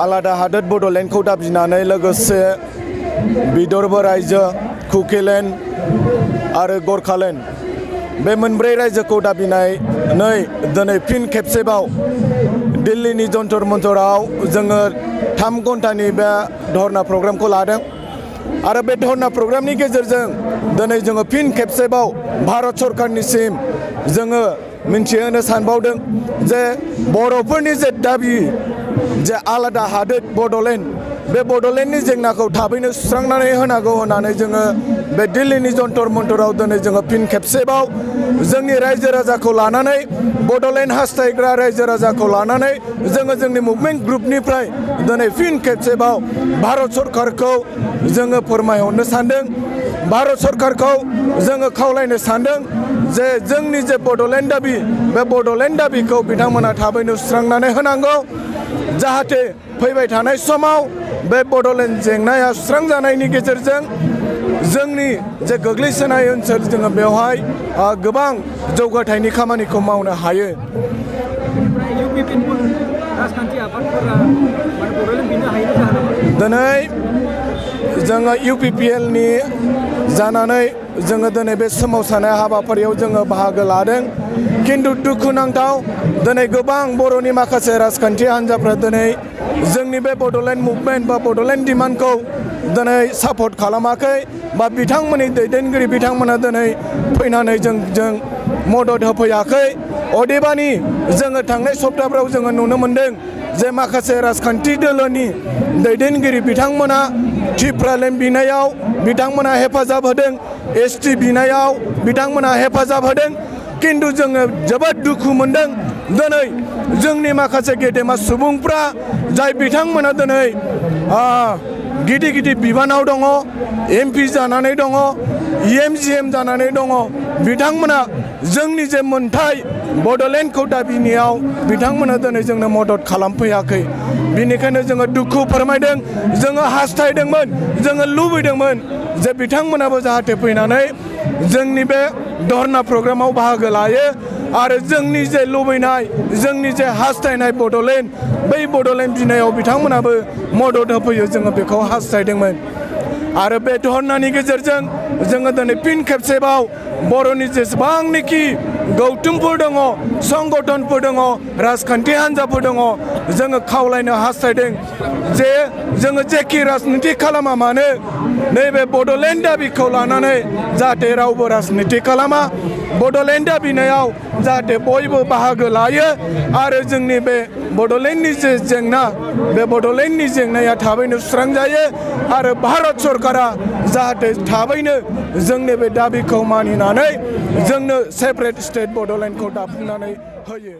आलादा हादोर बड'लेण्डखौ दाबिनानै लोगोसे विदर्भ रायजो कुकिलेण्ड आरो गरखालेण्ड बे मोनब्रै रायजोखौ दाबिनानै दिनै फिन खेबसेबाव दिल्लीनि जन्तर मन्तराव जोङो 3 घन्टानि बे धरना प्रग्रामखौ लादों आरो बे धरना प्रग्रामनि गेजेरजों दिनै जोङो फिन खेबसेबाव भारत सरकारनिसिम जोङो मिन्थिहोनो सानबावदों जे बर'फोरनि जे दाबि जे आलादा हादोर बड'लेण्ड बे बड'लेण्डनि जेंनाखौ थाबैनो सुस्रांनानै होनांगौ होननानै जोङो बे दिल्लीनि जन्तर मन्तराव दिनै जोङो फिन खेबसेबाव जोंनि रायजो राजाखौ लानानै बड'लेण्ड हास्थायग्रा रायजो राजाखौ लानानै जोङो जोंनि मुभमेन्ट ग्रुपनिफ्राय दिनै फिन खेबसेबाव भारत सरकारखौ जोङो फोरमायहरनो सानदों भारत सरकारखौ जोङो खावलायनो सानदों जे जोंनि जे बड'लेण्ड दाबि बे बड'लेण्ड दाबिखौ बिथांमोना थाबैनो सुस्रांनानै होनांगौ जाहाथे फैबाय थानाय समाव बे बड'लेण्ड जेंनाया सुस्रांजानायनि गेजेरजों जोंनि जे गोग्लैसोनाय ओनसोल जोङो बेवहाय गोबां जौगाथायनि खामानिखौ मावनो हायो। दिनै जोङो UPPLनि जानानै जोङो दिनै बे सोमावसारनाय हाबाफारियाव जोङो बाहागो लादों खिन्थु दुखुनांथाव दिनै गोबां बर'नि माखासे राजखान्थि हान्जाफ्रा दिनै जोंनि बे बड'लेण्ड मुभमेन्ट बा बड'लेण्ड डिमान्डखौ दिनै सापर्ट खालामाखै बा बिथांमोननि दैदेनगिरि बिथांमोना दिनै फैनानै जों मदद होफैयाखै अदेबानि जोङो थांनाय सप्ताहफ्राव जोङो नुनो मोन्दों जे माखासे राजखान्थि दोलोनि दैदेनगिरि बिथांमोना टिप्रालेम बिनायाव बिथांमोना हेफाजाब होदों ST बिनायाव बिथांमोना हेफाजाब होदों खिन्थु जोङो जोबोद दुखु मोन्दों दिनै जोंनि माखासे गेदेमा सुबुंफ्रा जाय बिथांमोना दिनै गिदिर गिदिर बिबानाव दङ MP जानानै दङ EMGM जानानै दङ बिथांमोना जोंनि जे मोन्थाय बड'लेण्डखौ दाबिनायाव बिथांमोना दिनै जोंनो मदद खालामफैयाखै बिनिखायनो जोङो दुखु फोरमायदों जोङो हास्थायदोंमोन जोङो लुबैदोंमोन जे बिथांमोनाबो जाहाथे फैनानै जोंनि बे धरना प्रग्रामाव बाहागो लायो आरो जोंनि जे लुबैनाय जोंनि जे हास्थायनाय बड'लेण्ड बै बड'लेण्ड बिनायाव बिथांमोनाबो मदद होफैयो जोङो बेखौ हास्थायदोंमोन आरो बे धरनानि गेजेरजों जोङो दिनै फिन खेबसेबाव बर'नि जेसेबांनाखि गौथुमफोर दङ संगठनफोर दङ राजखान्थि हान्जाफोर दङ जोङो खावलायनो हास्थायदों जे जोङो जेखि राजनिति खालामा मानो नैबे बड'लेण्ड दाबिखौ लानानै जाहाथे रावबो राजनिति खालामा बड'लेण्ड दाबिनायाव जाहाथे बयबो बाहागो लायो आरो जोंनि बे बड'लेण्डनि जे जेंना बे बड'लेण्डनि जेंनाया थाबैनो सुस्रांजायो आरो भारत सरकारा जाहाथे थाबैनो जोंनि बे दाबिखौ मानिनानै जोंनो सेपारेट स्टेट बड'लेण्डखौ दाफुंनानै होयो।